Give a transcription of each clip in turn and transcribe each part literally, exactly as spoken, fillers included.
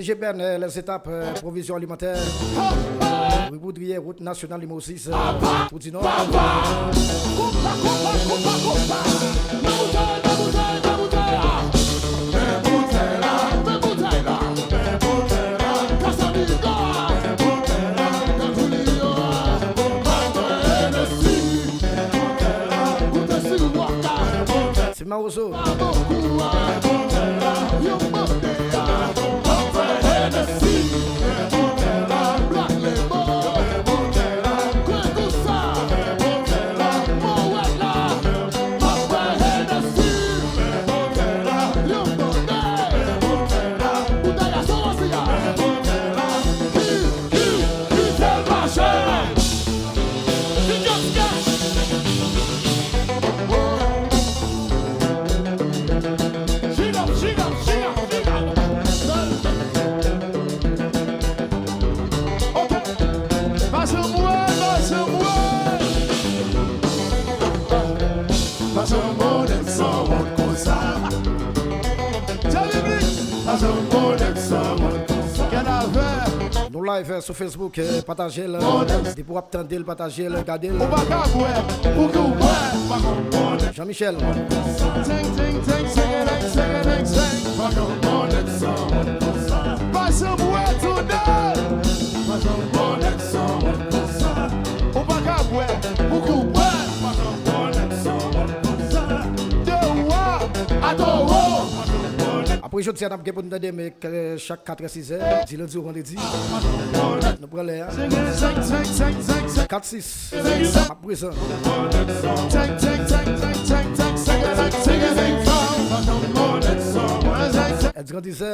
G P N, euh, les étapes, euh, provision alimentaire, Riboudrier, route nationale numéro six, euh, Trou du Nord. Se Mawozo. Pa janm wè, pa janm wè. Pa janm wè nèg sanwont konsa. Tèl iblis. Pa janm wè nèg sanwont konsa. Kèl avè. Nou live, euh, sou Facebook, euh, pataje l. Depi w ap tande l, pataje l, gade l. Ou pa ka bwè, ou ki w bwè. Jean Michel. Teng, teng, teng, teng, teng, teng, teng. Pa janm bwè toude. Ou pa ka bwè, ou ki w bwè. De wa, a towo. Apre jodi a, n ap gen pou n tande, men, euh, chak katrè, sizè, di lendi o vandredi. Nou pran lè a. Kat sis. M ap prezan. Èdgan Dizè.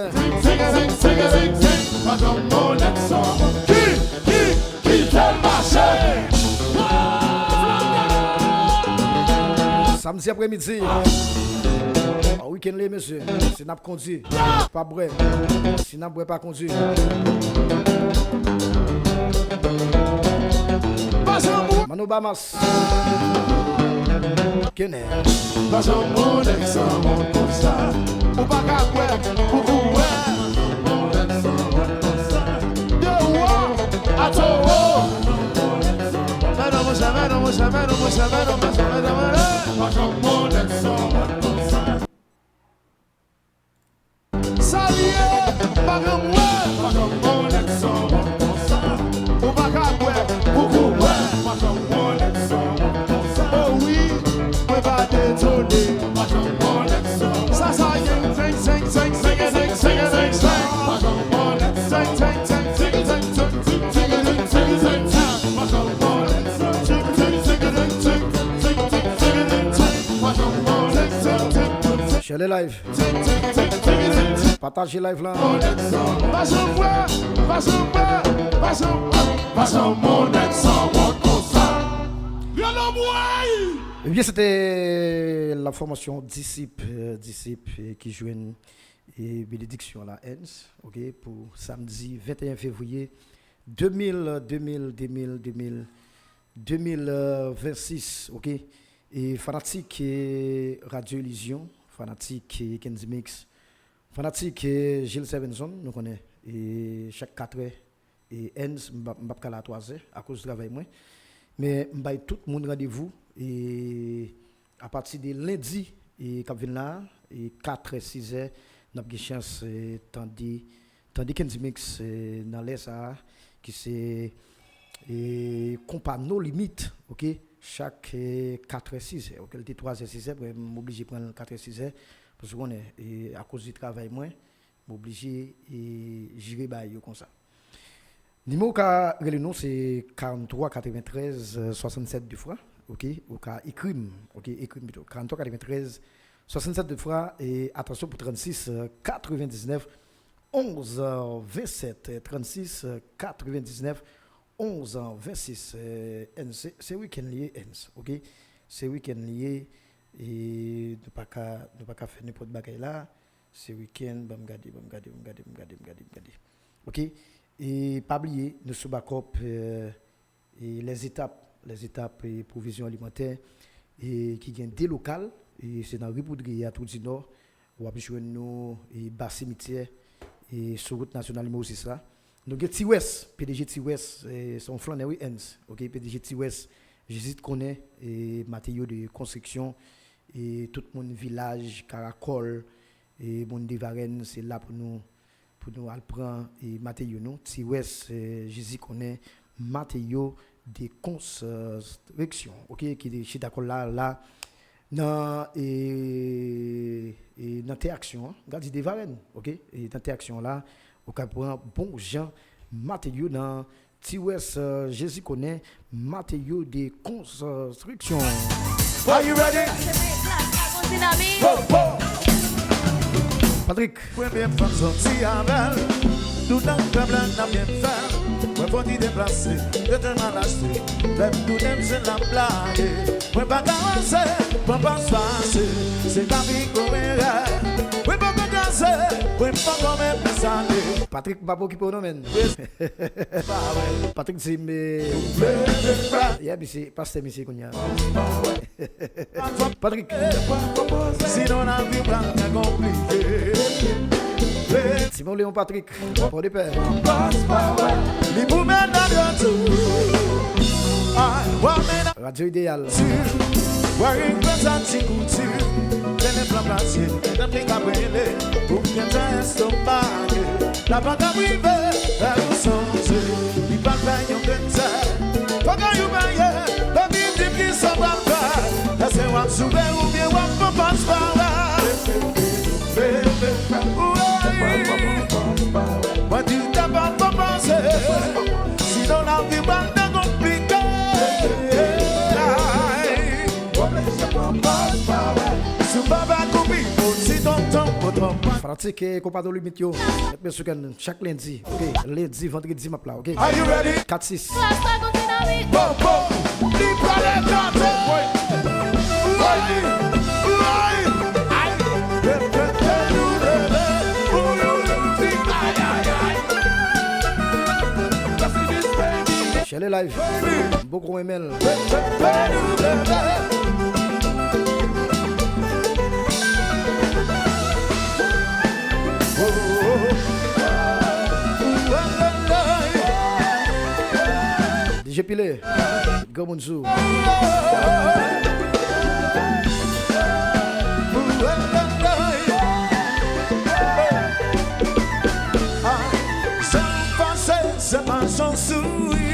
Samdi apremidi. Wikenn li ye, mesye. Si n ap kondwi, pa bwè. Si n ap bwè, pa kondwi. Mano Bamas. Kenè. Pa janm wè nèg sanwont konsa. Ou pa ka bwè, ou ki w bwè. De wa, a towo. Mèt non, monchè, mèt non, monchè, mèt non, monchè, mèt non, monchè, mèt non, mèt non. Pa janm wè nèg sanwont konsa. Sa l ye, pa janm wè. Ou pa ka bwè, ou ki w bwè. O wi, mwen pa detone. Sa, sa ye. Share le live. Pataje live la. Pa janm wè, pa janm wè, pa janm wè, pa janm wè nèg sanwont konsa. Ebyen, se te la fòmasyon Disip, euh, Disip, euh, ki jwenn, euh, benediksyon la, Ernst, ok, pou samdi venteyen fevriye de mil, de mil, de mil, de mil, de mil vennsis, ok. E fanatik, euh, Radyo Ilizyon, fanatik, euh, Kendy Mix, fanatik, euh, Gilles Sevenson, nou konnen, e chak katrè, e Ernst, m p ap, m p ap ka la a twazè akoz travay mwen. Men m bay tout moun randevou, e apati de lendi, e k ap vin la a, e katrè, sizè, n ap gen chans, e tande, tande Kendy Mix, e nan lè sa a, ki se, e konpa No Limit, ok? Chak, e katrè, sizè, ok? Li te twazè, sizè, men m oblije pran l katrè, sizè, paske w konnen, e akoz de travay mwen, m oblije, e jire bagay yo konsa. Nimewo w ka rele nou, se karanntwa katreventrèz swasannsèt de fwa, ok? Ou ka ekri m, ok? Ekri m pito. Karanntwa katreventrèz swasannsèt de fwa, e atansyon pou trannsis katrevendiznèf onz vennsèt, trannsis katrevendiznèf onz vennsèt, e, Ernst, se, se wikenn li ye, Ernst, ok? Se wikenn li ye, e nou pa ka, nou pa ka fè nenpòt bagay la. Se wikenn, ban m gade, ban m gade, ban m gade, ban m gade, ban m gade, ban m gade. Ok? E pa bliye, nou sou Bakòp, e, e Lèzetap, Lèzetap, e pwovizyon alimantè, e ki gen de lokal, e se nan ri Poudriye a, Twou di Nò, w ap jwenn nou, e ba simityè, e, sou wout nasyonal nimewo sis la. Nou gen Ti Wès, P D G Ti Wès, e, se yon flannè, wi, Ernst. Ok, P D G Ti Wès, Jezi t konnen, e, Mateo de Construction, e, tout moun Vilaj, Karakòl, e, moun de Varèn, se la pou nou, pou nou al pran, e, Mateo, nou. Ti Wès, e, Jezi konnen, Mateo de Construction, ok, ki te chita kòl la, la, nan, e, e, nan tè aksyon an, m ka di de Varèn, ok, e nan tè aksyon an la, ou ka pran bon jan Mateo nan Ti Wès, e, Jezi konnen Mateo de Construction. Are you ready? Patrick. Premye fanm sòti avè l, nou nan krab la n ap byen fè l. Mwen fò ti deplase, yo te mal achte. Lè m tounen m se l ap lage. Mwen pa ka ranse, pran pans pase. Se lavi kounye a. Mwen poko kraze, mwen poko menm sale. Patrick, m p ap okipe w non, menn. Patrick di m, eh, yeah, misye, pastè misye kounye a. Patrick. Sinon lavi pral trè konplike. Ti Moleon Patrick, Pòdepè. Li pou medam yo tou. Ay, w ap medam. Radyo Ideyal. Wè yon prezan ti kouti. Tene plan plasye, medam ki ka brele. Ou byen tan estomake. La pa ka prive, fè ou sonje. Li pral fè yon grenn sè. Fò gen yon peye, baby, di m ki sa w pral fè. Èske w ap soupe oubyen w ap pran pans pa w? Mwen di w ta pa fò panse. Sinon lavi pral trè konplike. Si w pa fè koupi, ou si tonton, tonton. Fanatik e konpa No Limit yo, met men sou kè n chak lendi, ok? Lendi, vandredi, m ap la, ok? Are you ready? Kat sis. Bon, bon, li pral eklate. Woy, woy, ay, ay, ay, ay, ay, ay. Chèlè Live. M poko renmen l. D J Pile, granmoun sou. Jan w pase, se pa jan w souri.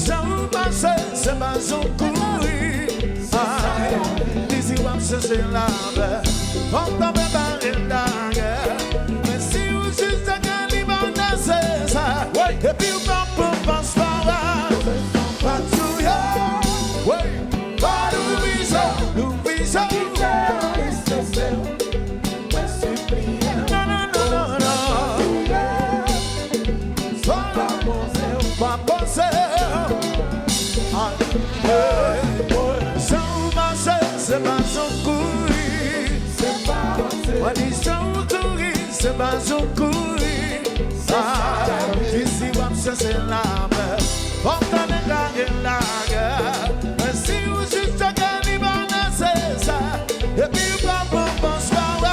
Jan w pase, se pa jan w kouri. Ay, disi w ap chèche lapè. Fò w ta prepare lagè. Men si w jis te gen li pa nesesè. Epi w pa pran pans pa w. Pa di w yo. Pa di w vizyon, nou vizyon. Non, non, non, non, non. Pa poze. Jan w mache, se pa jan w kouri. Mwen di jan w kouri, se pa jan w kouri. Isi w ap chèche lapè. Fò w tande lagè, lagè. Men si w jis cheke li pa nesesè. Epi w pa pran pans pa w.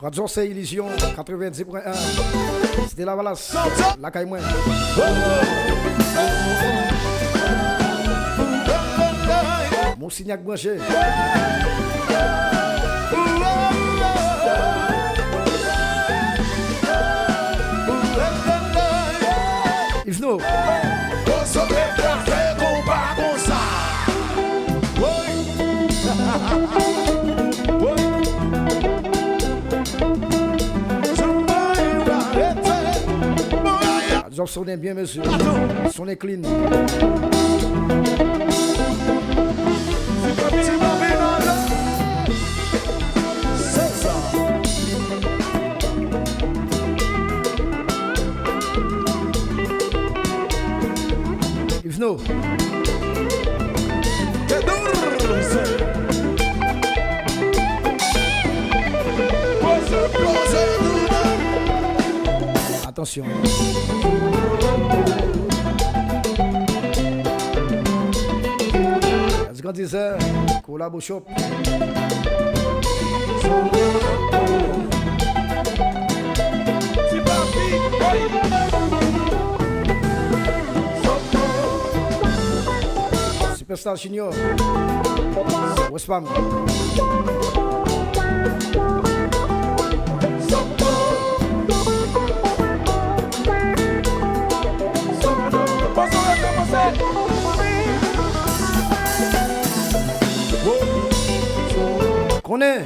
Radyo se Ilizyon, katrevendiz pwen en. Site Lavalas, lakay mwen. Monsignac branche. Yvno. Koso te pral fè konpa konsa. Woy. Woy. Radyo sonnen byen, mesye. Sonnen clean. Ti Bobby Marley. Attention. Let's go, dizè, Kolabo Shop. Superstar Junior. West Palm. Konnen.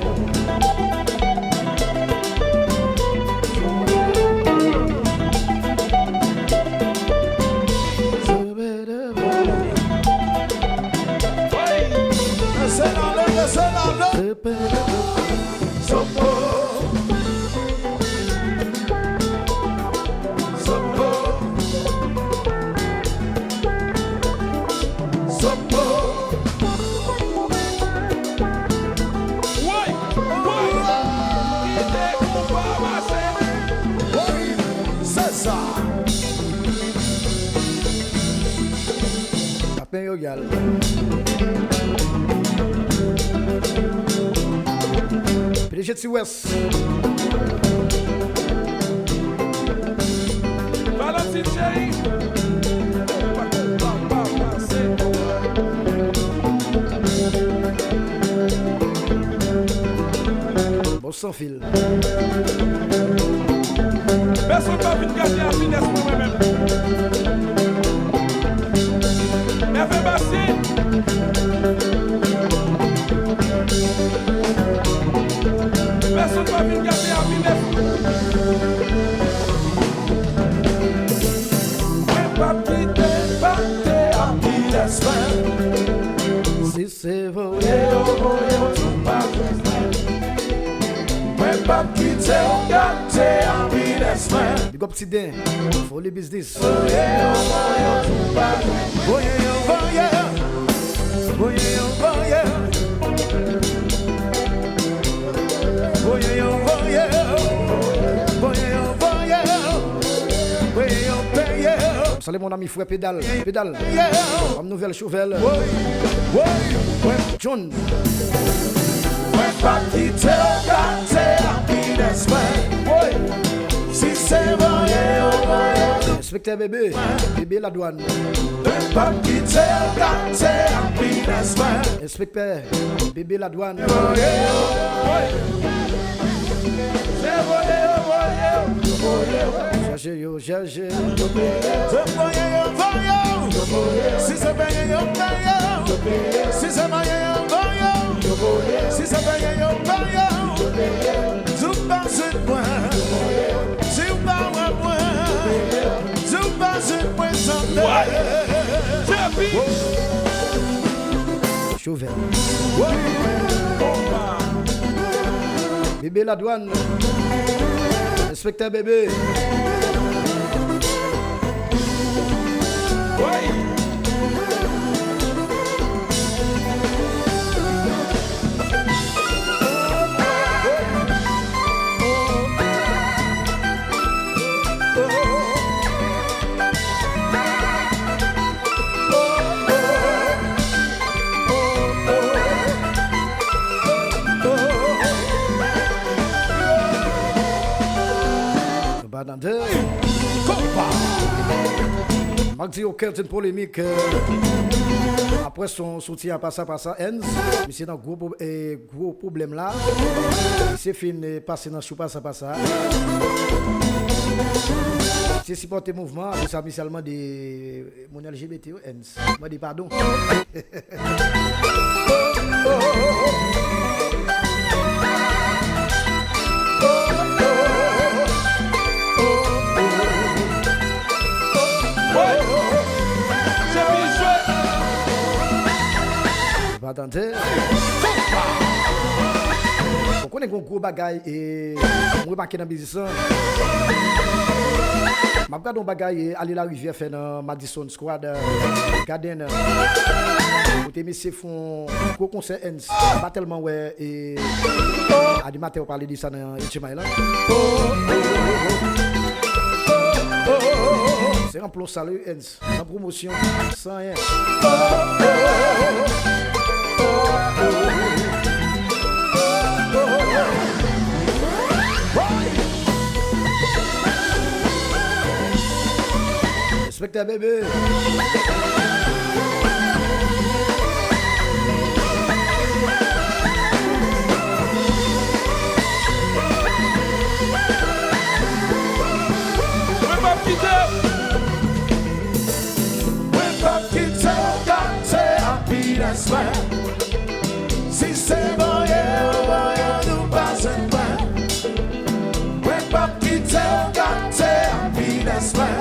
Woy! Woy! Kite konpa pase! Woy! Se sa! Apen yo egal. P D G T West. Valentine cheri. Bon, sanfil. Pèsonn pa vin gate apinès mwen, mwen menm. Èvè Basyen. Pèsonn pa vin gate apinès mwen. Mwen p ap kite gate apinès mwen. Si se voye yo voye w, tou pa jwenn mwen. Mwen p ap kite w gate apinès mwen. Big up Ti Den, Foli Biznis. Voye yo voye w, tou pa jwenn mwen. Voye yo voye w. Voye yo voye w. Voye yo voye w. Voye yo voye w. Voye yo peye w. Salye mon ami frè Pedal. Pedal. Fòm nouvèl Chouvel. Woy, woy, woy. John. Mwen p ap kite w gate apinès mwen. Woy. Si se voye yo voye w. Enspektè Bebe, Bebe Ladwàn. Mwen p ap kite w gate apinès mwen. Enspektè Bebe Ladwàn. Voye yo. Woy. Se voye yo voye w. Chache yo. Chache. Se voye yo voye w. Si se peye yo peye w. Si se voye yo voye w. Si se peye yo peye w. Si w pa jwenn mwen. Si w pa wè mwen. Si w pa jwenn mwen, tande. What? Chapi. Chouvel. Bebe Ladwàn. Enspektè Bebe. Nou pa tande. Konpa. M ap di yo kèt yon polemik, euh, apre son soutyen a Pasa Pasa, Enz, misye nan gwo pwob-, e, gwo pwoblèm la. Misye fin, e, pase nan show Pasa Pasa. Misye sipòte mouvman, apre sa, misye al mande moun L G B T yo, Enz. Mande padon. Pa tande. Ou konnen gen yon gwo bagay, e, mwen remake nan biznis lan. M ap gade yon bagay, e, Ale Larivyè fè nan Madison Square Garden, kote mesye fè yon gwo konsè, Enz. M pa tèlman wè, e, animatè yo pale de sa nan H M I lan. Ranplo sal wi, Ernst. San pwomosyon, san anyen. Enspektè Bebe. Mwen p ap kite. Mwen p ap kite w gate happiness mwen. Si se voye w voye w nou pa jwenn mwen. Mwen p ap kite w gate happiness mwen.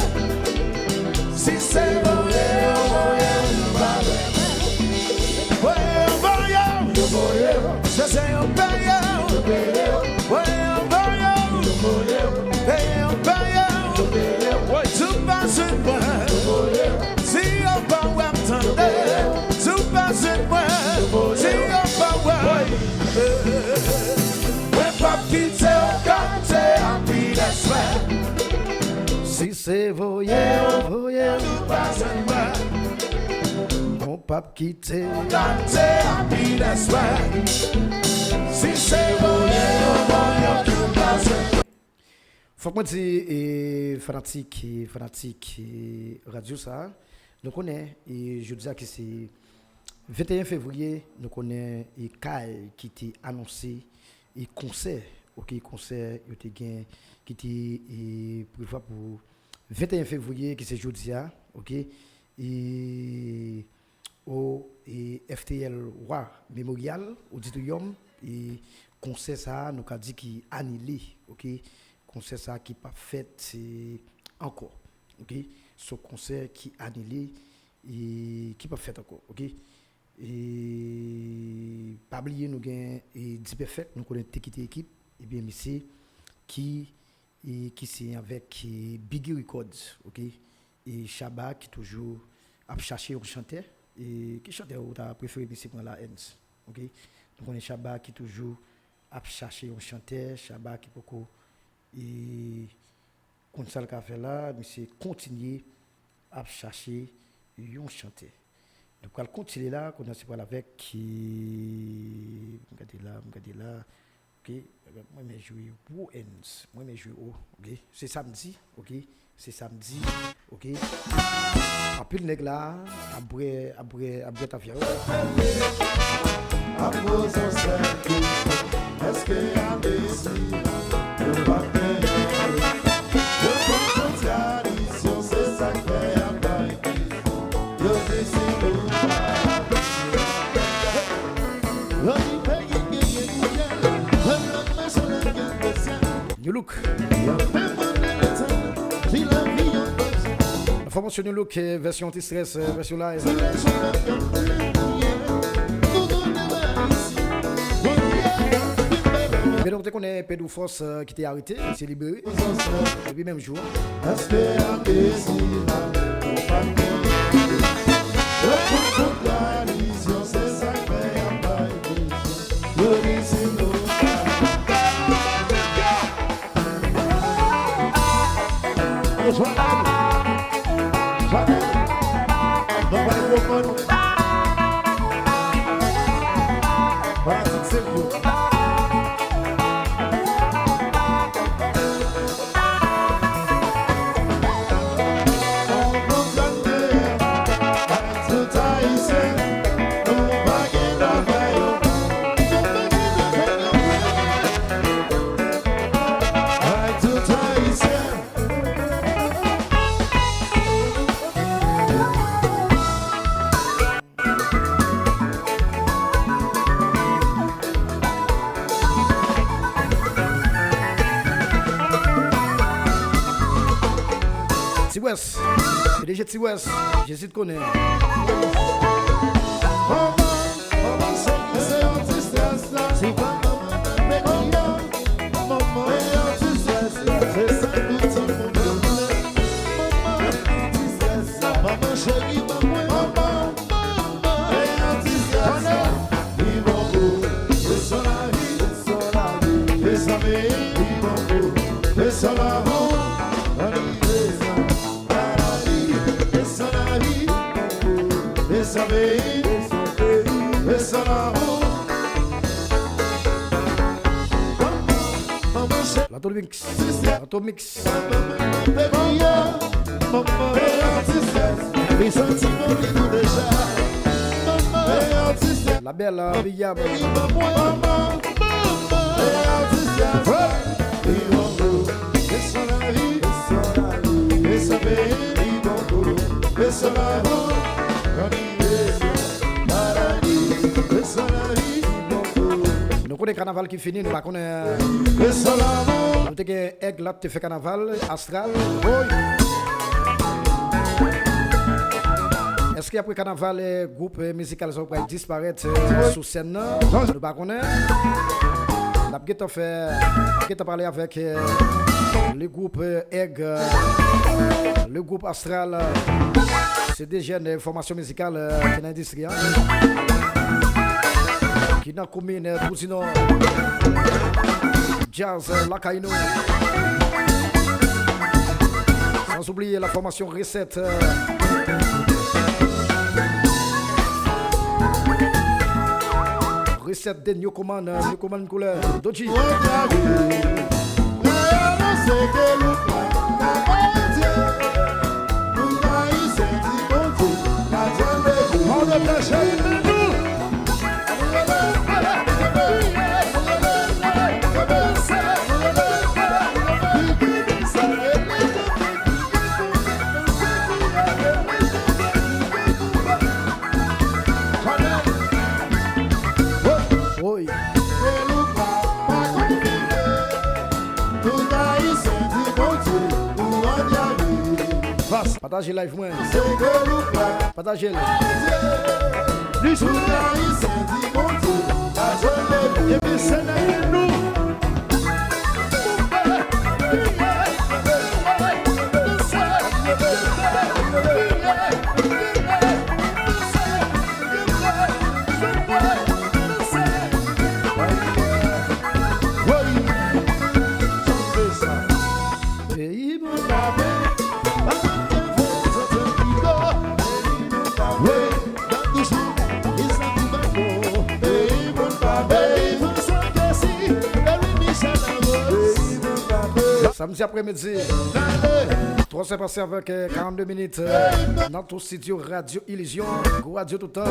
Si se voye w voye w nou pa jwenn mwen. Voye w voye w, yo voye w. Chèche yo peye w, yo peye w. Voye w voye w, yo voye w. Peye w peye w, yo peye w. Woy, tou pa jwenn mwen, yo voye w. Si yo pa wè m tande, si w pa jwenn mwen, si yo pa wè. Mwen p ap kite w gate happiness mwen. Si se voye w voye w, nou pa jwenn mwen. Mwen p ap kite w gate happiness mwen. Si se voye w voye w, nou pa jwenn mwen. Fòk mwen di, e, fanatik, e, fanatik, e, radyo sa a, nou konnen, e, jodi a ki se venteyen fevriye, nou konnen, e, kay ki te anonse, e, konsè, oke, konsè yo te gen, ki te, e, prevwa pou venteyen fevriye, ki se jodi a, oke, e, o, e, F T L Wa Memorial Auditorium, e, konsè sa a, nou ka di ki anile, oke? Konsè sa a ki p ap fèt, e, ankò, oke? Se yon konsè ki anile, e, ki p ap fèt ankò, oke? E, pa bliye nou gen, e, D-Perfect, nou konnen te kite ekip, ebyen, misye ki e, ki siyen avèk, e, Biggie Records, oke? E Shabba ki toujou ap chache yon chantè. E ki chantè ou ta prefere misye pran la, Ernst? Oke? Nou konnen Shabba ki toujou ap chache yon chantè, Shabba ki poko, e, konn sa l ka fè la, misye kontinye ap chache yon chantè. Nou pral kontinye la, kounye a se pral avèk, e, m gade la, m gade la. Oke, mwen renmen jwe wo, Ernst. Mwen renmen jwe wo, oke. Se samdi, oke. Se samdi, oke. Anpil nèg la ap bwè, ap bwè, ap bwè tafya yo. Ap poze yon sèl kesyon, èske a mezi yo pa fè yo konn tradisyon, se sa k fè y ap bay kesyon. Yo di si nou pa New Look. Enfòmasyon New Look, eh, vèsyon anti-stress, eh, vèsyon live. Men nou te konnen Pedro Force, eh, ki te arete, li te libere. Depi menm jou an. Ti West, P D G Ti West, Jezi t konnen. Peyi, peyi, e se lanmou. Manman, manman, se Lato Mix. Lato Mix. Manman, manman, manman, peyi an ti syèk. Li santi bon, li gou deja. Manman, peyi an ti syèk. La Belle, euh, William. Peyi pa mwen, manman, manman, peyi an ti syèk. Li bon pou, e se lavi, e se lavi, e se peyi, li bon pou, e se lanmou. Nou konnen kanaval ki fini, nou pa konnen. Nou te gen Èg la, te fè kanaval, Astral. Èske apre kanaval, eh, gwoup, eh, mizikal sa yo pral disparèt, eh, sou sèn nan? Nou pa konnen. N ap gentan fè, n ap gentan pale avèk, eh, le gwoup, eh, Èg, eh, le gwoup Astral, eh, se de jèn, eh, fòmasyon mizikal, eh, ki nan endistri a, ki nan komin, eh, Bouzino. Jazz, eh, lakay nou. Sans oublier la formation Reset, eh, Reset de New Command, eh, New Command koulè Doji. Woy. Pataje live mwen. Pataje l. Epi se nan nou. Peyi mwen pa bèl. Samdi apremidi, twa zè pase avèk, eh, karannde minit, eh, nan tou studio Radio Illusion, gwo radyo tout tan.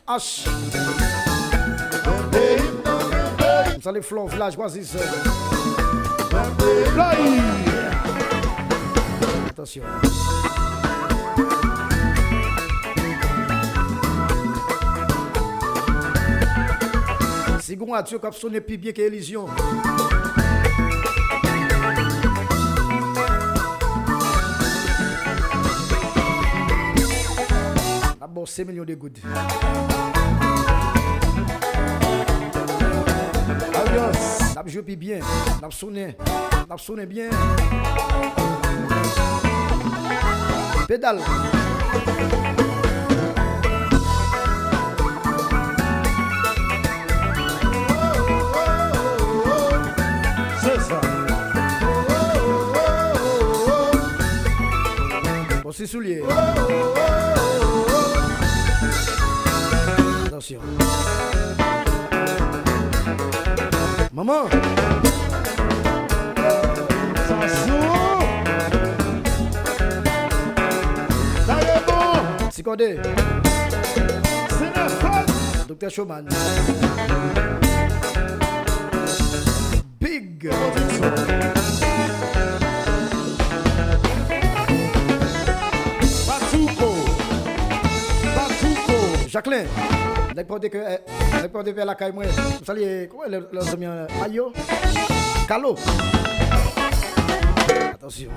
H. M salye Flore, Vilaj Oasis. Floy! Atansyon. Si gon radyo k ap sonnen pi byen ke Illusion, n ap ba w senk milyon de goud. N ap jwe pi byen, n ap sonnen, n ap sonnen byen. Pedal. Se sa. Bon, si soulye. Atansyon. Manman. Sa sou. Tale bon. Ti kòde. Se la fòs. Doktè Showman. Big. Patouko. Patouko. Jacqueline. Nèg pòde ke, eh, nèg pòde pè lakay mwen. M salye, kòman lè, lè zanmi an, Ayo? Kalo. Atansyon.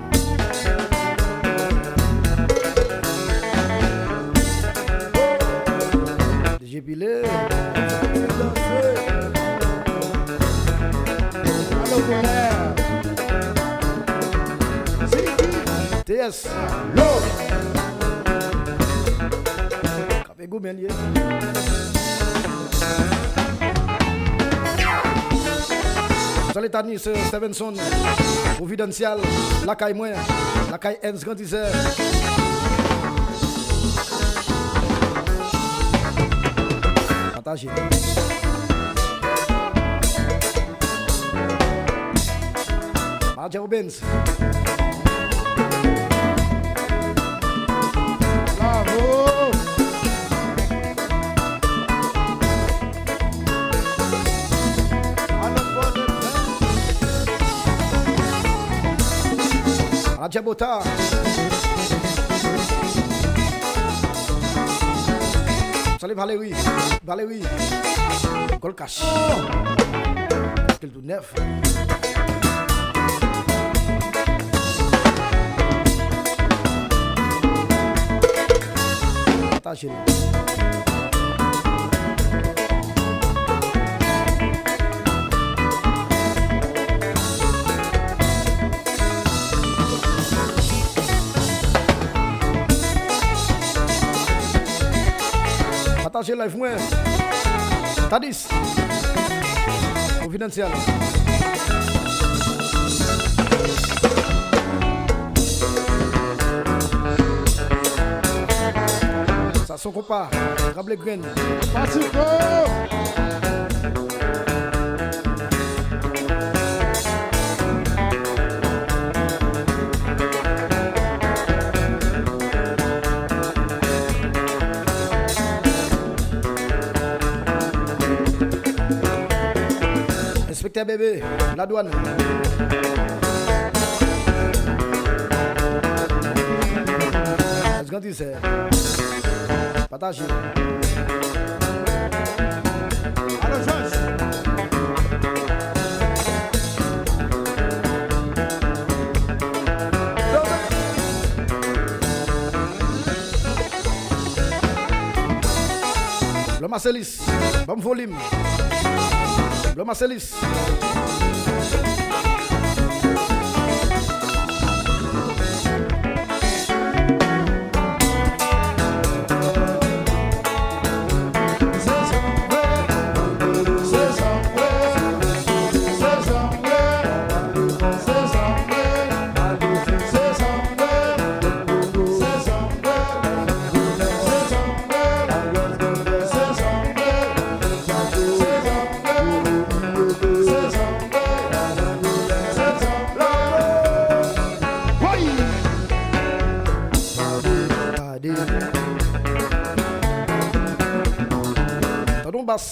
D J Pile. T S. Kanpe goumen l ye. Salye Tanis, eh, Stevenson, Providencial, lakay mwen, lakay Ernst Grandizè. Pataje. Marja Robbins. Bravo! Adja Bota. Salye Valérie. Valérie. Gold Cash. Stil tou nèf. Pataje l. Pataje live mwen. Tadis. Konfidansyèl. Sa se yon konpa. Trap le grenn. Masiko! Enspektè Bebe, ladwàn. Grandisè. Pataje. Alo, Jòj. Lò Maselis, ban m volim. Lò Maselis. Gade. Tande yon bas.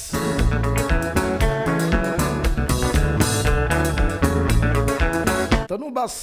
Tande yon bas.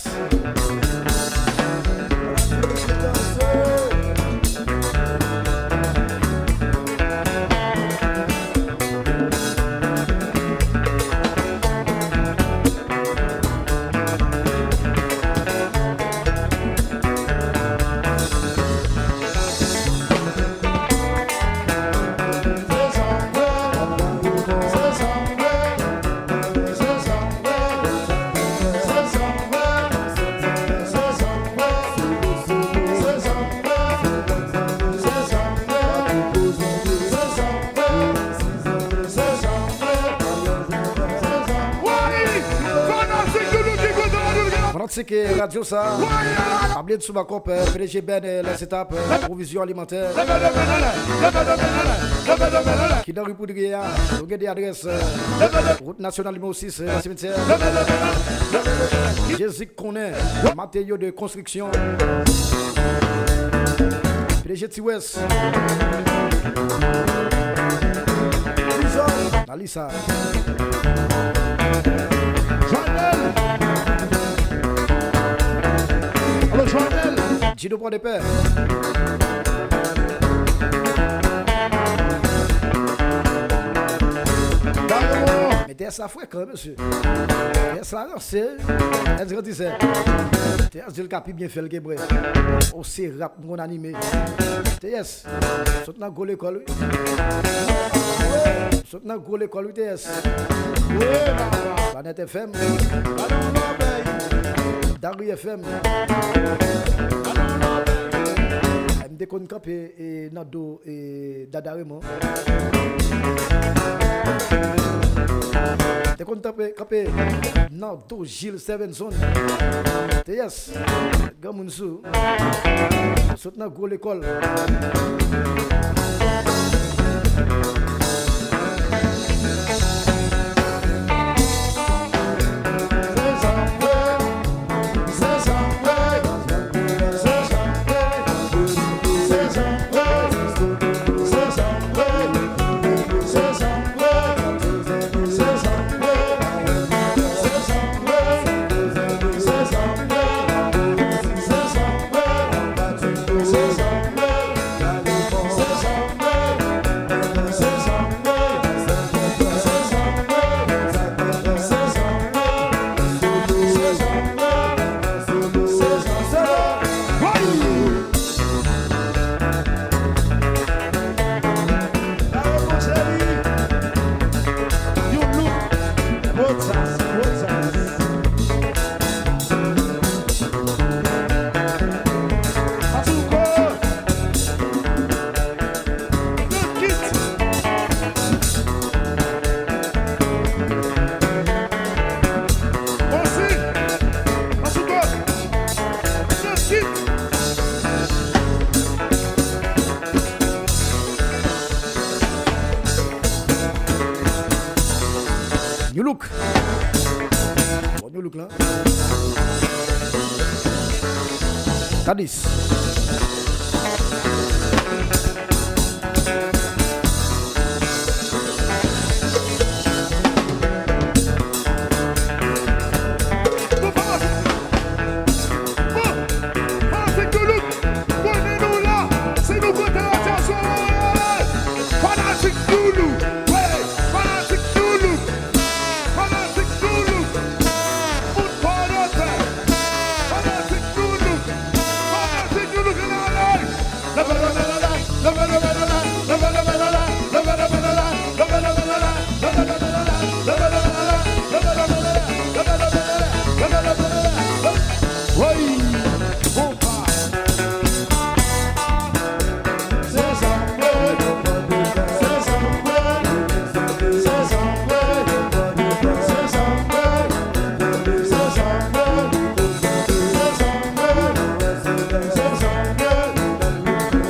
Fanatik radyo sa. Pa bliye di sou bakòp, eh, P D G Ben, eh, Lès Etap, eh, pwovizyon alimantè. Ki nan ri Poudriye a, nou gen de adrès, eh, wout nasyonal nimewo sis, eh, nan simetyè. Jezi konnen, materyo de konstriksyon. P D G T-West. Lalisa. Joanel. Alo, Joanel. Djido Pòdepè. Dayo. Men T S la frekan, mesye. T S la ranse. Èl grandisè. T S di l ka pi byen fè l ke mwen. O, se rap m konn anime. T S. Sot nan gwo lekòl, wi. Sot nan gwo lekòl, wi, T S. Wi, papa. Planet F M. Gade yon lòbèy. Dari F M. Gade yon lòbèy. M te konn kanpe, e, nan do, e, Dada Raymond. Te konn kanpe, kanpe nan do Gilles Stevenson. T S. Granmoun sou. Sot nan gwo lekòl. New Look. Bon, New Look la. Kadis. Fanatik New Look, wi, fanatik New Look, fanatik New Look, moun Pòdepè, fanatik New Look, fanatik New Look, ann ale!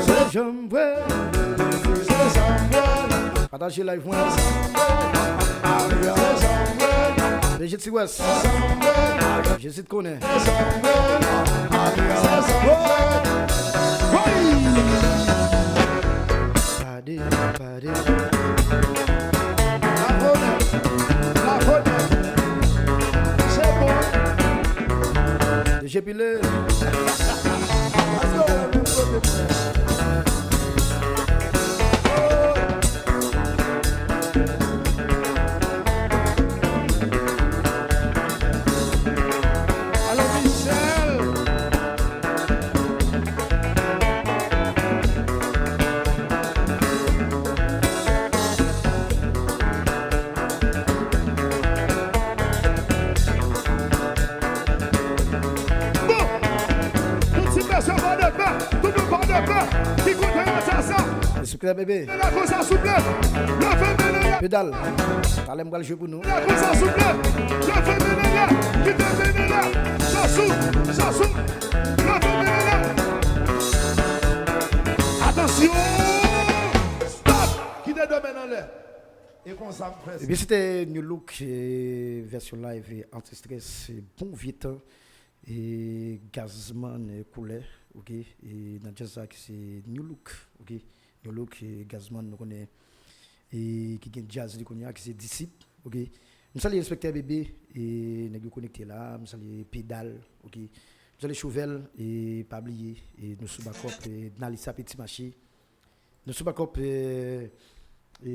Se janm vre. Pataje live mwen. P D G T West. Jezi t konnen. Pade, pade. Deje pile. Alò, Michel! Bon! Tout ti mesye Pòdepè, tout moun Pòdepè, ki kote yo sa sa? Respè bebe. Leve konsa souple. Leve men anlè. Pedal. Talè m pral jwe pou nou. Leve konsa souple. Leve men anlè. Kite men anlè. Sasou, sasou. Leve men anlè. Atansyon! Stop! Kite de men anlè. E konsa m fè sa. Epi se te New Look, eh, vèsyon live, eh, anti-stress, eh, bon vye tan. E Gazman, eh, koulè, oke, e nan djaz sa ki se New Look, oke, New Look, e Gazman nou konnen, e ki gen djaz li kounye a, ki se Disip, oke. M salye enspektè Bebe, e nèg yo konekte la, m salye Pedal, oke. M salye Chouvel, e pa bliye, e nou sou bakòp, e Nalisa Petit Maché. Nou sou bakòp, e, e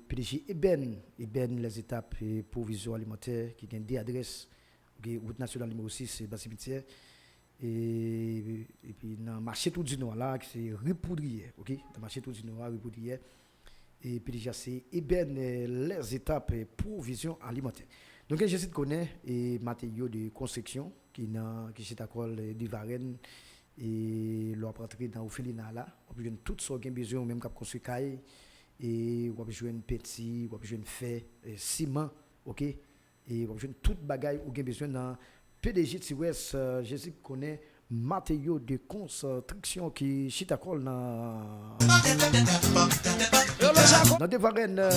P D G Eben, Eben Les Étapes, e Provision Alimentaire, ki gen de adrès, oke, wout nasyonal nimewo sis, e Baz Simityè. E, epi nan mache Twou di Nò a la, ki se ri Poudriyè, oke? Nan mache Twou di Nò a, ri Poudriyè. E P D G se Eben, eh, Les Étapes, eh, Provision Alimentaire. Nou gen Jezi t konnen, e Mateo de Construction, ki nan, ki chita kò l, eh, de Varenne, e lè w ap rantre nan Orphelinat la, w ap jwenn tout sa w gen bezwen, ou menm k ap konstwi kay, e w ap jwenn penti, w ap jwenn fè, eh, siman, oke? E w ap jwenn tout bagay ou gen bezwen nan P D G T West, eh, Jezi k konnen, Mateo de Construction ki chita kò l nan, nan de Varenne, eh.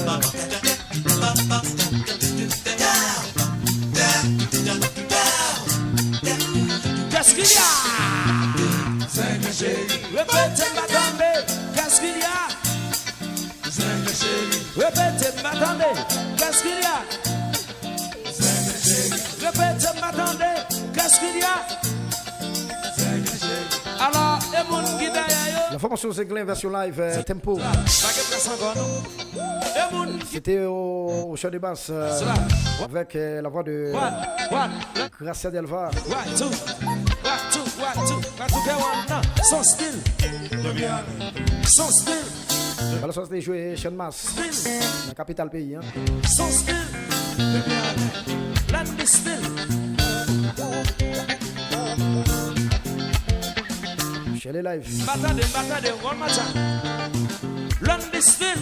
Qu'est-ce qu'il y a? Repete, m pa tande. Qu'est-ce qu'il y a? Repete, m pa tande. Qu'est-ce qu'il y a? Repete, m pa tande. Qu'est-ce qu'il y a? Alò, e moun ki dèyè yo? Nan fòmasyon Zenglen vèsyon live, eh, tempo. Pa gen plas ankò, non. E moun ki... C'était au, au chant de basse, euh, avec, euh, la voix de Gracia Delva. One, two, one, two, one, two. Son stil. Son stil. Pale sa te jwe Chanmas nan kapital peyi an. Son stil. Landy stil. Chèlè live. M pa tande, m pa tande, one more time. Landy stil.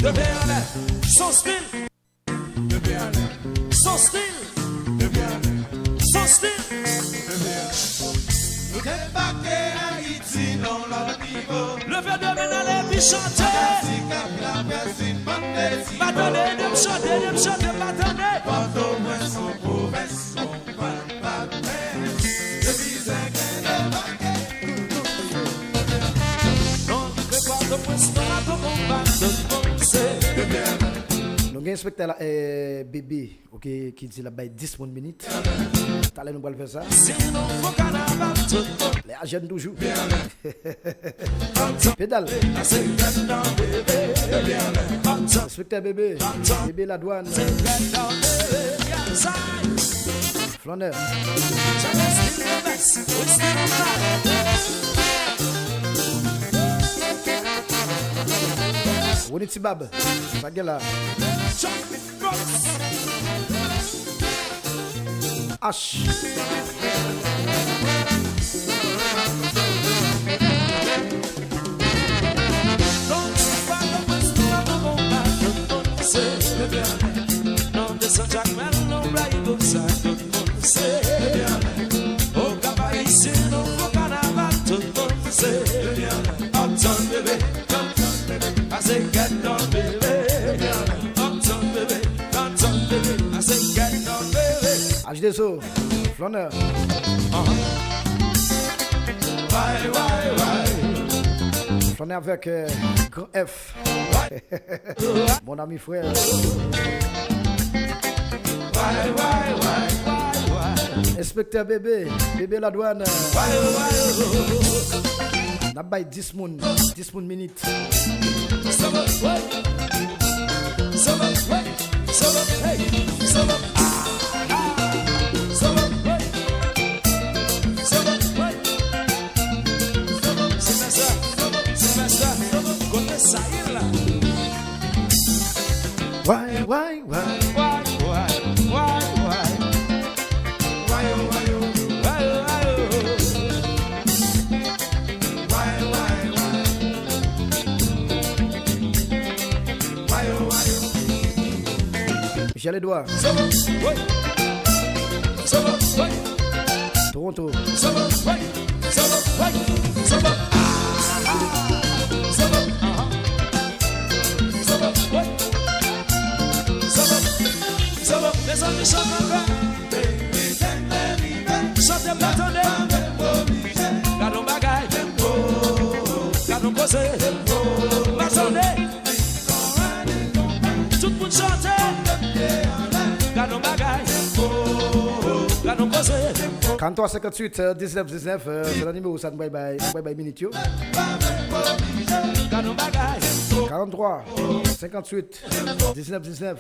Leve anlè. Son stil. Son stil. Son stil. Nou debake Ayiti nan lòt nivo. Leve de men anlè epi chante. Chante, n ap chante, pa tande. Pòtoprens, yon pwovens, yon pal pa pens. Depi Sèkèn debake. Non, ki fè Pòtoprens, non, pa twò konbat, tout moun se. Nou gen enspektè la, eh, Bebe, ok, ki di l ap bay dis moun minit. Talè nou pral fè sa. Si nou fè kanaval, tout moun. Lè a jèn toujou. Pedal. Enspektè Bebe. Bebe Ladwàn. Flannè. Woni Tibab. Sa gen la. H. H deux O, Flannè. Flannè avèk, euh, Gran F. Mon ami frère. Enspektè Bebe, Bebe Ladwàn. N ap bay dis moun, dis moun minit. Why, why, why? Why, why, why, why? Why, oh, why, oh? Why, oh, why, oh? Why, why, why? Why, oh, why, oh? Michel Edouard. Toronto. Mezanmi, chante ankò. Chante m pa tande. Gad yon bagay. Gad yon koze. Pa tande. Tout moun chante. Gad yon bagay. Gad yon koze. Karanntrwa senkantuit, euh, diznèf diznèf, euh, se nan nimewo sa nou pral bay, nou pral bay minit yo. Gad yon bagay. Karanntrwa senkantuit, diznèf diznèf.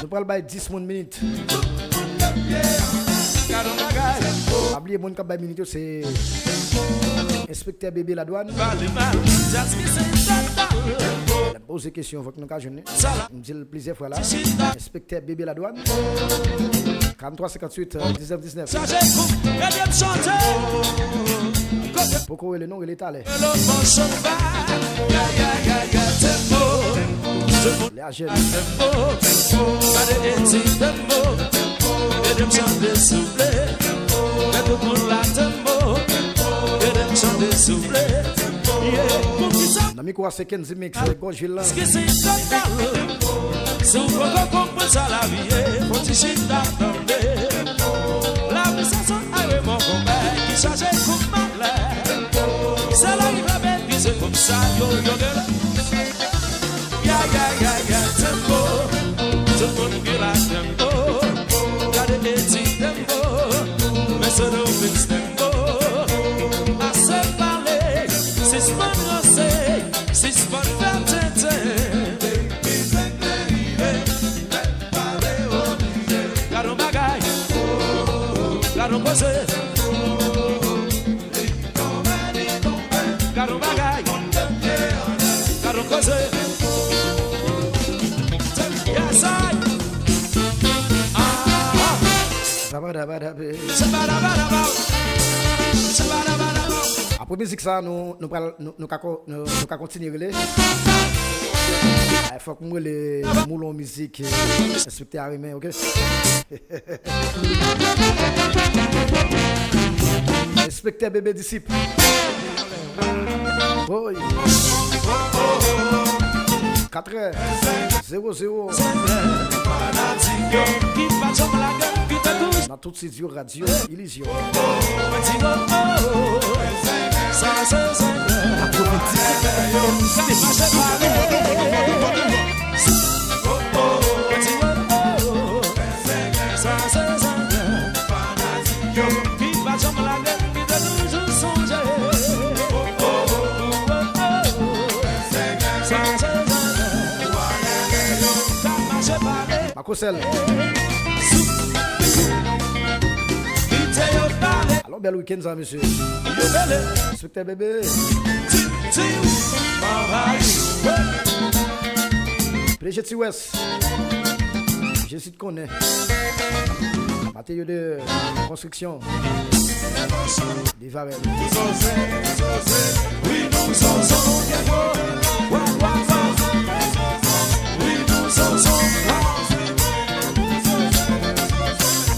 Nou pral bay dis moun minit. Pa bliye moun k ap bay minit yo se Enspektè Bebe Ladwàn. Lè m poze kesyon, fòk nou ka jwenn li. M di l plizyè fwa la. Enspektè Bebe Ladwàn. Karanntrwa senkantuit, diznèf diznèf. Poko rele non, rele talè. Lè a jèn. Nan mikwo a se Kenzy Mix, Gòj Vil lan. Si w poko konprann sa lavi ye, fò w ti chita tande. Lavi sa se yon remò konbè ki chaje kout malè. Se lè li frape ki se konsa yo, yo gen lè. Ya, ya, ya, ya, tempo. Tout moun ki la tempo. Gade Eddie Tempo. Mesye nou fix tempo. Ase pale, sispann ranse, sispann fè tenten. Gad yon bagay. Gad yon koze. Gad yon bagay. Gad yon koze. Yes I. Ah. Apre mizik sa, nou, nou pral, nou, nou ka ko-, nou, nou ka kontinye rele. Ay, fòk m rele Moulon Mizik, eh, enspektè a renmen, ok? Enspektè Bebe Disip. Woy. Katrè zewo zewo. Nan tout studio Radio Illusion. Makosèl. Alon bèl wikenn sa, mesye. Enspektè Bebe. P D G T West. Jezi t konnen. Matériaux de construction. Viv avè m.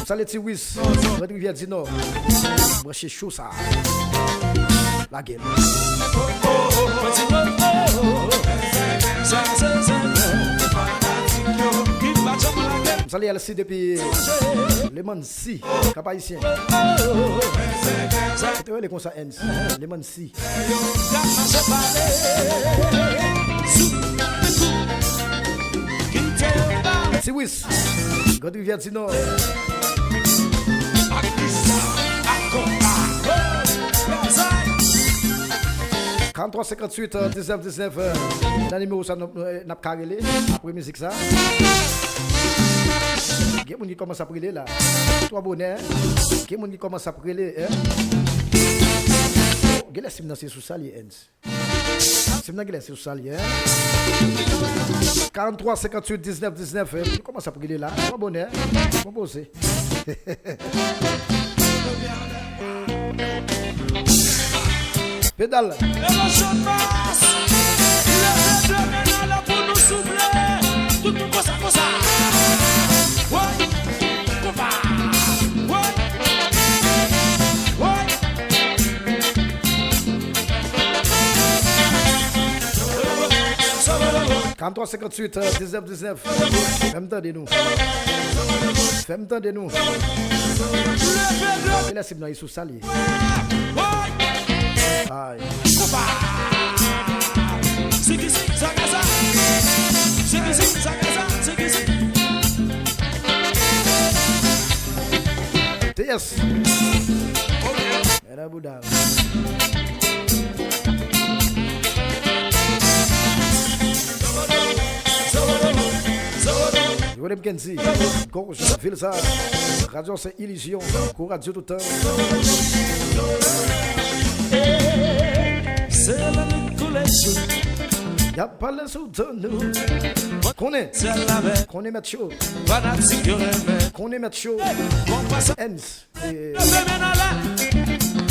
Salye Ti Wis, Grand Rivière du Nord. Branche cho sa. Lage l. M salye Elsie depi Lemansi, Kap Ayisyen. Yo te rele konsa Ernst, Lemansi. Ti Wis, Grand Rivière du Nord. Karant twa senkant uit, diznèf diznèf, nan nimewo sa n ap ka rele apre mizik sa. Gen moun ki kòmanse ap rele la. Twò bonè. Gen moun ki kòmanse ap rele, en. Genlè si m nan se sou sa l ye, Ernst. Si m nan genlè se sou sa l ye, en. Karant twa senkant uit diznèf diznèf, en. Nou kòmanse ap rele la. Twò bonè. Bon poze. Pedal. Leve de men anlè pou nou souple. Tout moun konsa, konsa. Woy. Konpa. Woy. Woy. Karant twa senkant uit, diznèf diznèf. Fè m tande nou. Fè m tande nou. Genlè si m nan sou sa l ye. Ay. T S. Men nan bouda. Yo rele m Kenzi. Gòj vil sa. Radyo se ilizyon. Kou radyo toutan. Se lannwit toulejou. Y ap pale sou dan nou. Konnen. Konnen mèt cho. Konnen mèt cho. Ernst.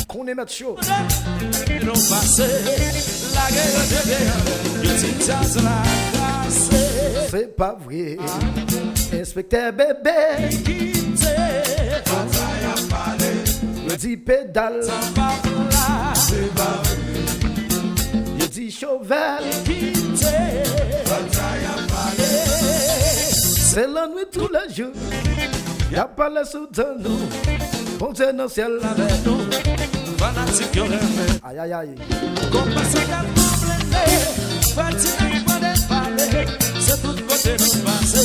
Konnen mèt cho. Se pa vre. Enspektè Bebe. Yo di pedal. Yo di Chòvèl. Se lannwit toulejou. Y ap pale sou dan nou. Bondye nan syèl. Avèk nou. Fanatik yo renmen. Ayayay. Konpa sa k ap blende. Fanatik yo pale. Se tout kote nou pase.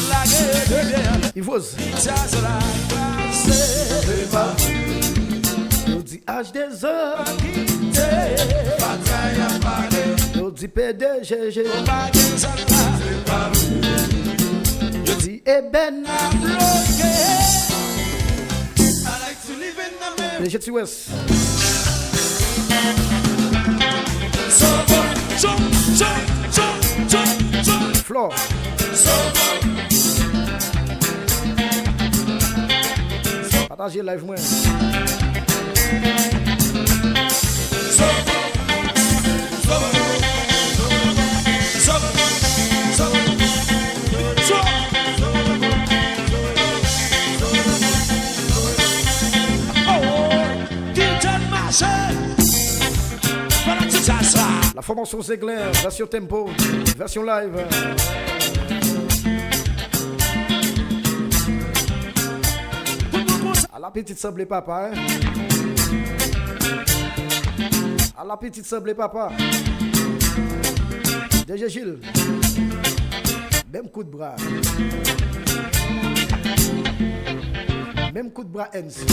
Lage de byen. Ivoz. Djaz la pase. Yo di H de zò. Yo di P D G G. Yo di Eben. P D G T West. Flò. Pataje live mwen. Fòmasyon Zenglen, vèsyon tempo, vèsyon live. Ala pitit sanble papa, en. Ala pitit sanble papa. D J Gilles. Menm kout bra. Menm kout bra N C.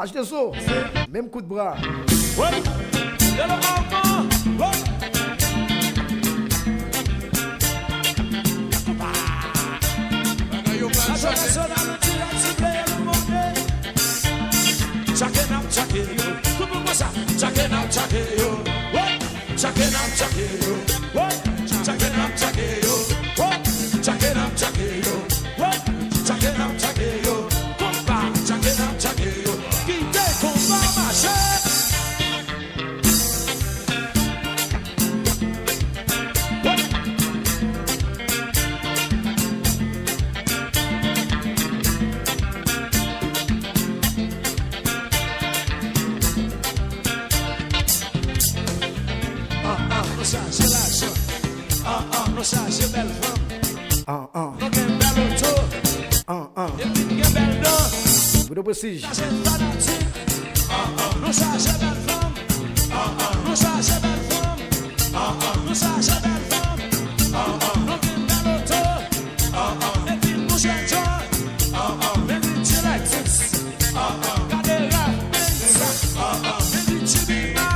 H deux O, menm kout bra. Bagay yo pral chanje. Tchake n ap tchake yo. Tout moun konsa. Tchake n ap tchake yo. Tchake n ap tchake yo. Tchake n ap tchake yo. Tchake n ap tchake yo. Tchake n ap tchake yo. Konpa, tchake n ap tchake yo. Kite konpa mache. An, an, nou chaje lajan. An, an, nou chaje bèl fanm. An, an. Nou gen bèl oto. An, an. Epi n gen bèl dan. Goudo Prestige. Chaje fanatik. An, an. Nou chaje bèl fanm. An, an. Nou chaje bèl fanm. An, an. Nou chaje bèl fanm. An, an. Nou gen bèl oto. An, an. Epi nou jwe djòl. An, an. Men vin chill like this. Gade Ralph Benz. Gade Chibima.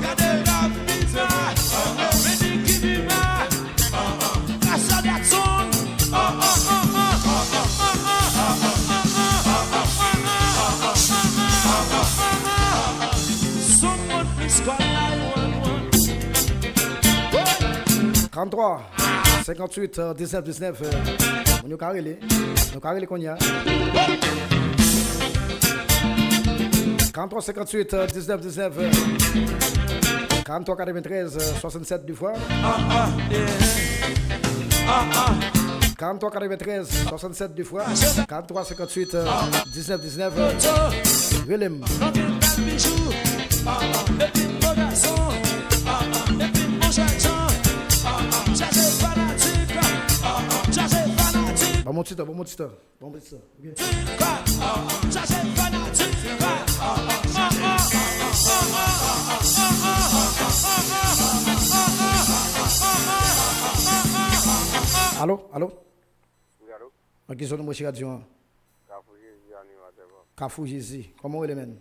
Gade Ralph Benz. Gade Chibima. That's all that song. Someone please call nine one one. Trente-trois, cinquante-huit, euh, dix-neuf, dix-neuf, euh, moun yo ka rele. Nou ka rele kounye a. Trente-trois cinquante-huit, euh, dix-neuf dix-neuf, euh, quarante-trois quatre-vingt-treize, euh, soixante-sept deux fois. Quarante-trois quatre-vingt-treize soixante-sept deux fois. Quarante-trois cinquante-huit, euh, dix-neuf dix-neuf, euh, rele m. Ban m yon ti tan, ban m yon ti tan. Bon, bon, sa, ok. Alo, alo? Wi, alo? Nan ki zòn ou branche radyo an? Kafou Jezi, animatè pa m. Kafou Jezi. Kòman w rele, menn?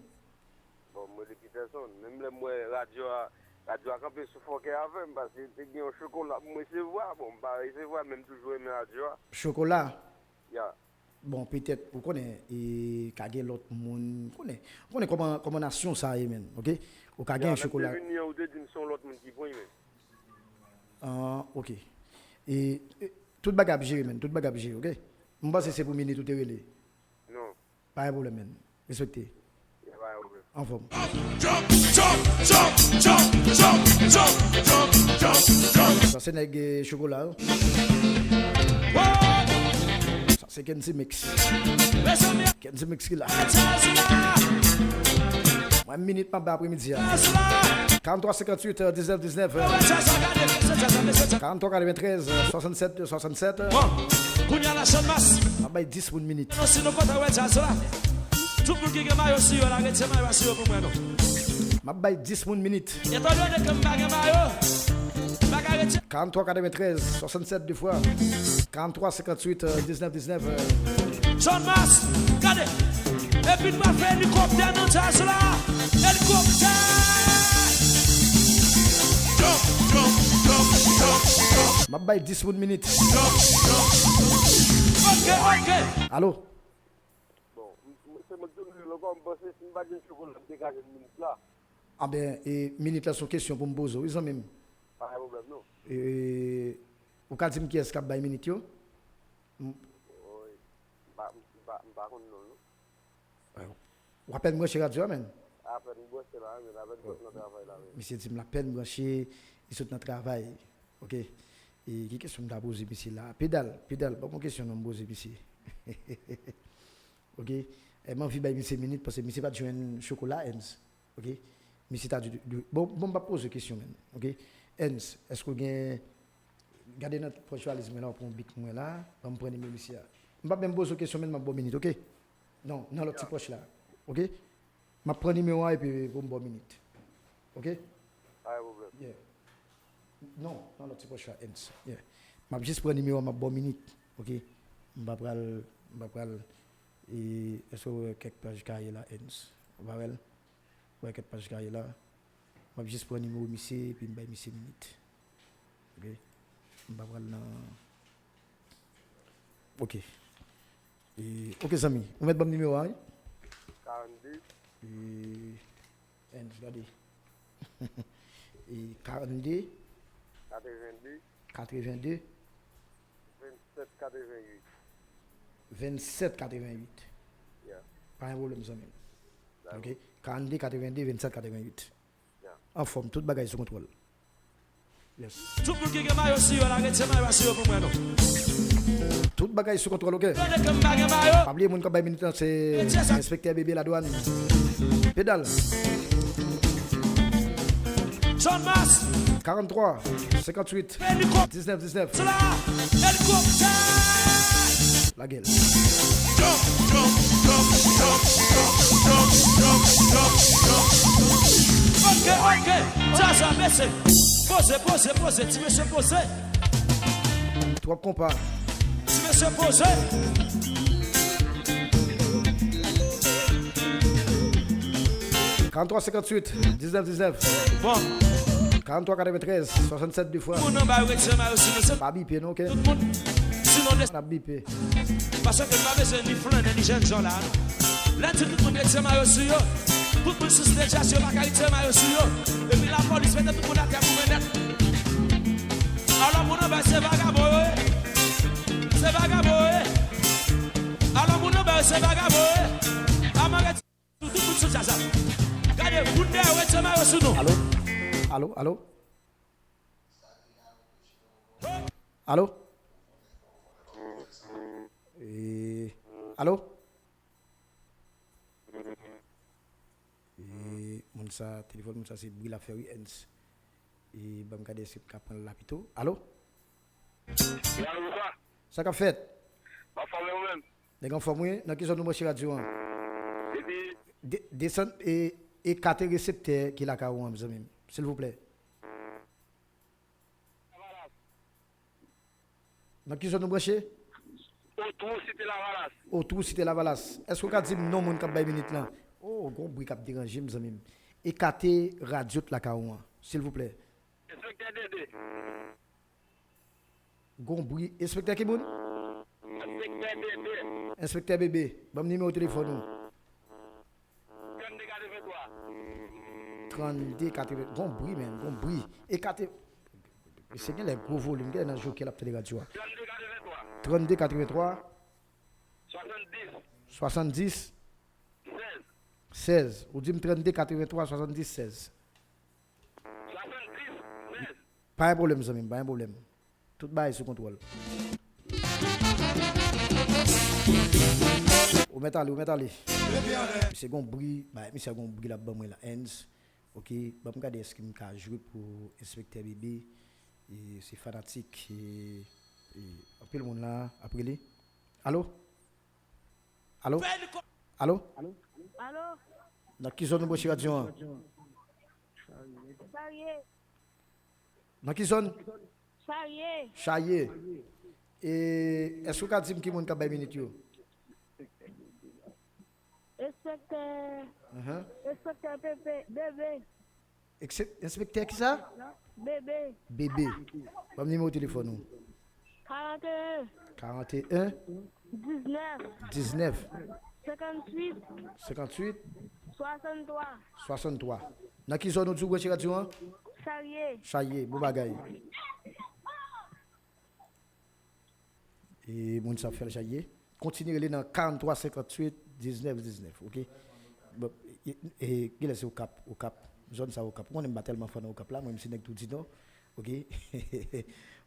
Bon, mwen rele Peterson. Menm lè m wè radyo a, radyo a kanpe sou fòkè avè m, paske te gen yon chokola pou m resevwa. Bon, m pa resevwa, men m toujou renmen radyo a. Chokola? Ya. Bon, petèt, ou konnen, e, ka gen lòt moun, ou konnen, ou konnen kòman, kòman nasyon sa ye, menn, ok? Ou ka gen chokola. Lè m te vini an, ou te di m se yon lòt moun ki pran l, menn. Ah, ok. E, e, tout bagay ap jere, menn, tout bagay ap jere, ok? M panse se pou minit ou te rele. Non. Pa gen pwoblèm, menn. Respekte. Ya, pa gen pwoblèm. Anfòm. Sa se nèg, eh, chokola yo. Sa se Kenzie Mix. Kenzie Mix ki la. Mwen, minit m ap bay apremidi a. Quarante-trois cinquante-huit, euh, dix-neuf dix-neuf, euh, quarante-trois quatre-vingt-treize, euh, soixante-sept soixante-sept. Bon, kounye a la, Chanmas. M ap bay dis moun minit. Non, si nou kontan wè djaz la, tout moun ki gen mayo si yo la, retire mayo a si yo pou mwen, non. M ap bay dis moun minit. Etan done ke m pa gen mayo, m pa ka retire. Quarante-trois quatre-vingt-treize soixante-sept deux fois. Quarante-trois cinquante-huit, euh, dix-neuf dix-neuf, euh. Chanmas, gade. Epi n pral fè elikoptè nan djaz la. Elikoptè! M ap bay dis moun minit. Ok, ok. Alo? Bon, m, m, se mwen ki toujou rele ankò, m panse si m pa t jwenn chokola, m te ka jwenn minit la. Anben, e, minit la se yon kesyon pou m poze w, wi, zanmi m. Pa gen pwoblèm, non. E, ou ka di m kiyès k ap bay minit yo? M- Woy, m pa, m pa, m pa konn non l, non. W apèn branche radyo a, menn. Apèn m branche la, menn, apèn m sot nan travay la, menn. Misye di m l apèn branche, li sot nan travay. Ok. E ki kesyon m ta poze misye la? Pedal, Pedal, ban m yon kesyon non m poze misye. Ok. E m anvi bay misye minit paske misye pa t jwenn chokola, Ernst. Ok. Misye ta di, di- bon, bon, m p ap poze kesyon, men. Ok. Ernst, èske w gen, gade nan pòch valiz mwen la, w pran yon bik mwen la, ban m pran nimewo misye a. M p ap menm poze w kesyon, men m ap ba w minit, ok? Non, nan lòt ti pòch la. Ok? M ap pran nimewo a epi pou m ba w minit. Ok? Pa gen pwoblèm. Yeah. Non, nan lòt ti pòch la, Ernst. Yeah. M ap jis pran nimewo a, m ap ba w minit. Ok? M pa pral, m pa pral, e, èske w wè kèk paj kaye la, Ernst? Ou pa wè l? Ou wè kèk paj kaye la? M ap jis pran nimewo misye, epi m bay misye minit. Ok? M pa pral nan Ok. E, ok, zanmi. Ou mèt ban m nimewo a, wi? Karannde. E, Ernst, gade. E, karannde. Katrevende. Katrevende. Vennsèt katrevenwit. Vennsèt katrevenwit. Yeah. Pa gen pwoblèm, zanmi. Dakò. Ok. Karannde katrevende, vennsèt katrevenwit. Anfòm, tout bagay sou kontwòl. Yes. Tout moun ki gen mayo sou yo la, retire mayo a sou yo pou mwen non. Tout bagay sou kontwòl, ok? Tande ke m pa gen mayo. Pa bliye moun k ap bay minit lan se Enspektè Bebe Ladwàn. Pedal. John Mas. Karanntrwa, senkantuit, diznèf, diznèf. Sela. Helicopter. Lage l. Ok, ok. Zaza, mesye. Poze, poze, poze. Ti mesye poze. Twòp konpa. Ti mesye poze. Karanntrwa, senkantuit, diznèf, diznèf. Bon. Karanntrwa, katreventrèz, swasannsèt, de fwa. Moun anba yo retire mayo sou nou, se pa bipe non, ok? Tout moun. Sinon, n ap bipe. Paske n pa bezwen ni flannen, ni jènjan la, non. Lè n di tout moun retire mayo sou yo, tout moun sou stage la, si yo pa ka retire mayo sou yo. Epi lapolis mete tout moun atè pou mennèt. Alò, moun anba, se vagabon yo ye. Se vagabon yo ye. Alò, moun anba, se vagabon yo ye. Aman, retire Tout, tout, tout sou djaz la. Gade, moun dèyè yo retire mayo sou nou. Alo? Alo, alo? Alo? E, alo? E, moun sa, telefòn moun sa se bri l ap fè wi, Ernst. E, ban m gade si m ka pran l la pito. Alo? Wi, alo, sa? Sa k ap fèt? M ap fòme ou menm. Nèg anfòm wi, nan ki zòn ou branche radyo an? Depi De, desann e, ekate reseptè ki lakay ou an, zanmi m, silvouplè. Lavalas. Nan ki zòn ou branche? Otwou Site Lavalas. Otwou Site Lavalas. Èske w ka di m non moun k ap bay minit lan? Oh, gon bri k ap deranje m, zanmi m. Ekate radyo t lakay ou an, silvouplè. Enspektè Dede. Gon bri. Enspektè ki moun? Enspektè Bebe. Enspektè Bebe, ban m nimewo telefòn ou. Trannde katrevenntwa. Trannde katreven. Gon bri, menn, gon bri. Ekate. Mesye, genlè gwo volim, genlè nan jockey l ap tande radyo a. Trannde katrevenntwa. Trannde katrevenntwa. Swasanndis. Swasanndis. Sèz. Sèz. Ou di m trannde katrevenntwa, swasanndis, sèz. Swasanndis, sèz. Pa gen pwoblèm, zanmi m, pa gen pwoblèm. Tout bagay sou kontwòl. Ou mèt ale, ou mèt ale. Misye gon bri, bay, misye gon bri l ap ban mwen la, Ernst. Ok, ban m gade èske m ka jwe pou Enspektè Bebe. E, se fanatik, e, e, anpil moun la ap rele. Alo? Alo? Alo? Alo? Nan ki zòn ou branche radyo an? Charye. Nan ki zòn? Charye. Charye. E, èske w ka di m ki moun k ap bay minit yo? Enspektè. Enspektè Pepe, Bebe. Enspektè kisa? Bebe. Bebe. Ban m nimewo telefòn ou. Karanteyen. Karanteyen. Diznèf. Diznèf. Senkantuit. Senkantuit. Swasanntwa. Swasanntwa. Nan ki zòn ou di w branche radyo an? Charye. Charye, bon bagay. E moun sa ap fè l Charye. Kontinye rele nan karanntwa senkantuit diznèf diznèf, ok? Bon, e, e, genlè se Okap, Okap. Zòn sa Okap. Ou konnen m pa tèlman fan nan Okap la, mwen menm se nèg Toudinò, ok?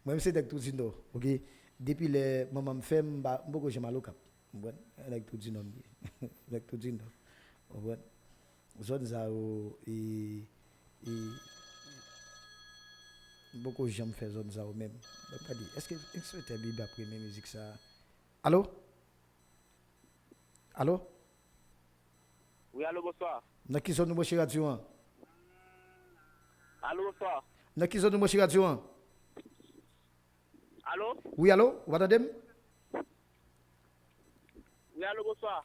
Mwen menm se nèg Trou di Nò, oke? Depi lè manman m fè m, m pa, m poko janm al Okap. Ou konprann? Nèg Trou di Nò m ye. Nèg Trou di Nò. Ou konprann? Zòn sa yo, e, e, m poko janm fè zòn sa yo menm. Mwen gade, èske Enspektè Bebe ap renmen mizik sa? Alo? Alo? Wi, alo, bonswa. Nan ki zòn ou branche radyo an? Alo, bonswa. Nan ki zòn ou branche radyo an? Alo? Wi, alo, ou pa tande m? Wi, alo, bonswa.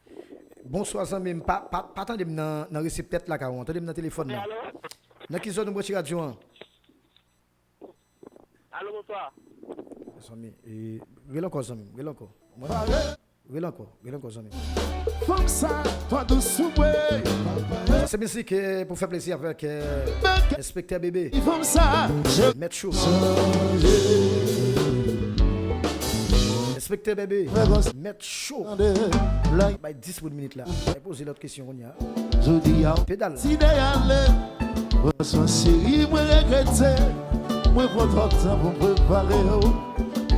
Bonswa, zanmi m. Pa, pa, pa tande m nan, nan reseptè lakay ou an. Tande m nan telefòn nan. Alo? Nan ki zòn ou branche radyo an? Alo, bonswa. Zanmi, e, rele ankò, zanmi m, rele ankò. Mwen, rele ankò, rele ankò, zanmi m. Fanm sa, twa dous sou mwen. Sa se mizik, e, pou fè plezi avèk, e, Enspektè Bebe. Fanm sa, je Mèt Cho. Enspektè Bebe, Mèt Cho. Bay dis moun minit la. Bay poze lòt kesyon kounye a. Jodi a, pedal. Si de ale, Bonswa cheri, mwen regrete. Mwen pran twòp tan pou m prepare w.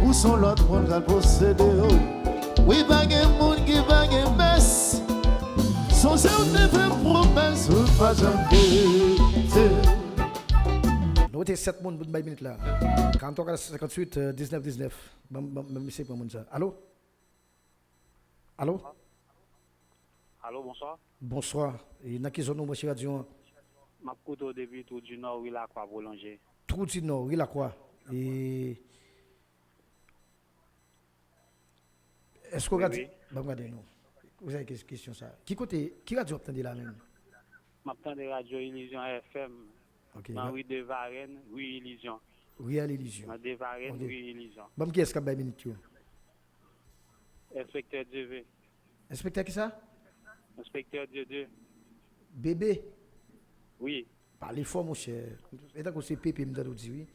Ou se yon lòt moun k al posede w. Wi, pa gen moun ki pa gen mès. Sonje w te fè m pwomès, ou pa janm rete. Nou rete sèt moun pou n bay minit la. Karant twa, karant, senkant uit, diznèf, diznèf. Ban, ban, ban misye pran moun sa. Alo? Alo? Alo, bonswa. Bonswa. E nan ki zòn ou branche radyo an? M ap koute w depi Trou di Nò, ri Lakwa pwolonje. Trou di Nò, ri Lakwa. E èske w wi, gade, wi. Ban m gade non. Ou sa kes-, kesyon sa. Ki kote, ki radyo w ap tande la menm? M ap tande radyo Ilizyon F M. Ok, nan ra- ri de Varenne, ri Ilizyon. Ri a Ilizyon. Nan de Varenne, ok. Ri Ilizyon. Ban m kiyès k ap bay minit yo. Enspektè Dieuveux. Enspektè kisa? Enspektè Dieudé. Bebe? Wi. Pale fò, monchè. E tankou se Pepe m tande w di, wi.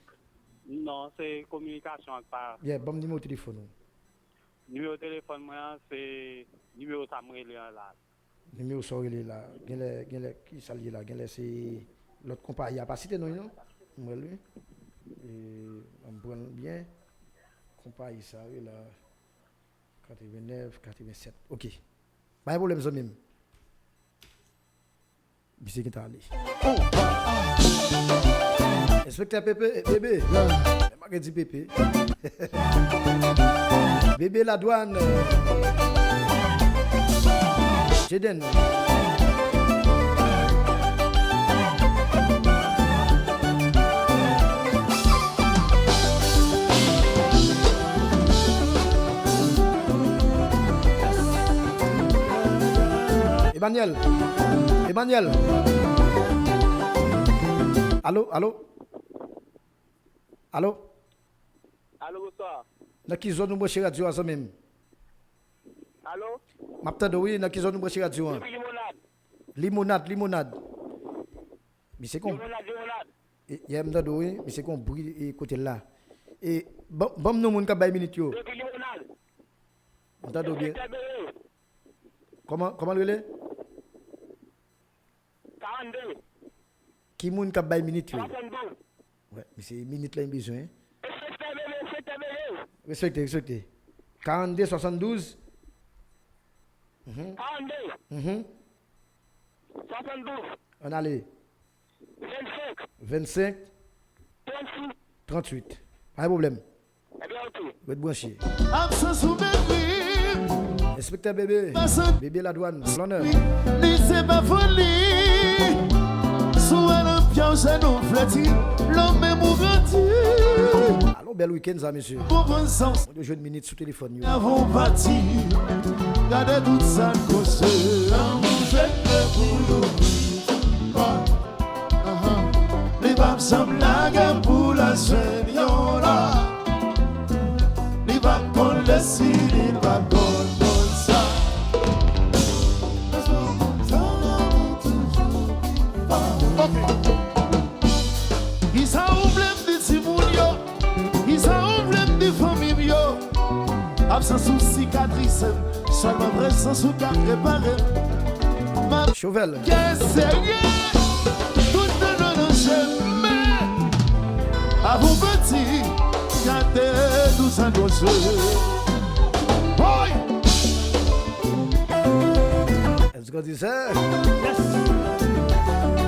Non, se kominikasyon an k pa. Yeah, ban m nimewo telefòn ou. Nimewo telefòn mwen an, se nimewo sa m rele an la. Nimewo sa w rele la. Genlè, genlè, ki sa l ye la? Genlè se lòt konpayi a. Pa site non, non? M wè l, wi. E, an m pran l byen. Konpayi sa, wi, la. Katrevennnèf, katrevennsèt. Ok. Pa gen pwoblèm, zanmi m. Misye gentan ale. Enspektè Pepe, Bebe. Lè m pa gen di Pepe. Bebe Ladwàn. Jaden. Emmanuel. Emmanuel. Alo, alo. Alo. Alo, bonswa. Nan ki zòn ou branche radyo a, zanmi m? Alo? M ap tande w, wi, nan ki zòn ou branche radyo an? Depi Limonad. Limonad, Limonad. Misye kon. Limonad, Limonad. E, yè m tande w, wi, misye kon bri, e, kote l la. E, ban, ban m non moun k ap bay minit yo. Depi Limonad. M tande w byen. Enspektè Bebe. Kòman, kòman l rele? Karannde. Ki moun k ap bay minit yo? Swasanndouz. Wè, misye, minit la, li bezwen. Enspektè Bebe, enspektè Bebe. Respekte, respekte. Karannde, swasanndouz. Mhm. Karannde. Mhm. Swasanndouz. Ann ale. Vennsenk. Vennsenk. Trantuit. Trantuit. Pa gen pwoblèm. Ebyen, ok. Ret branche. Absans ou mepri. Enspektè Bebe. Bebe Ladwàn, Flannè. Li se pa foli. Sou wè nan pye w, se nou flèti. Lòm menm ou grandi. Alon, bèl wikenn sa, mesye. Konprann sans. Mwen jwenn minit sou telefòn yo. Avan w pati, gade tout sa n konstwi. Lanmou se kle pou louvri pòt. Ahan. Li p ap janm lage pou la sènyò la. Li p ap konn lè si li p ap konn konn sa. Ok. Kisa ou vle m di timoun yo? Kisa ou vle m di fanmi m yo? Absans ou sikatrise m, sèlman prezans ou ka repare m. M ap Chofè l. Kè serye, tout dlo nan je m, men avan w pati, Gade nou san dose. Boy! Èske w di sa? Yes!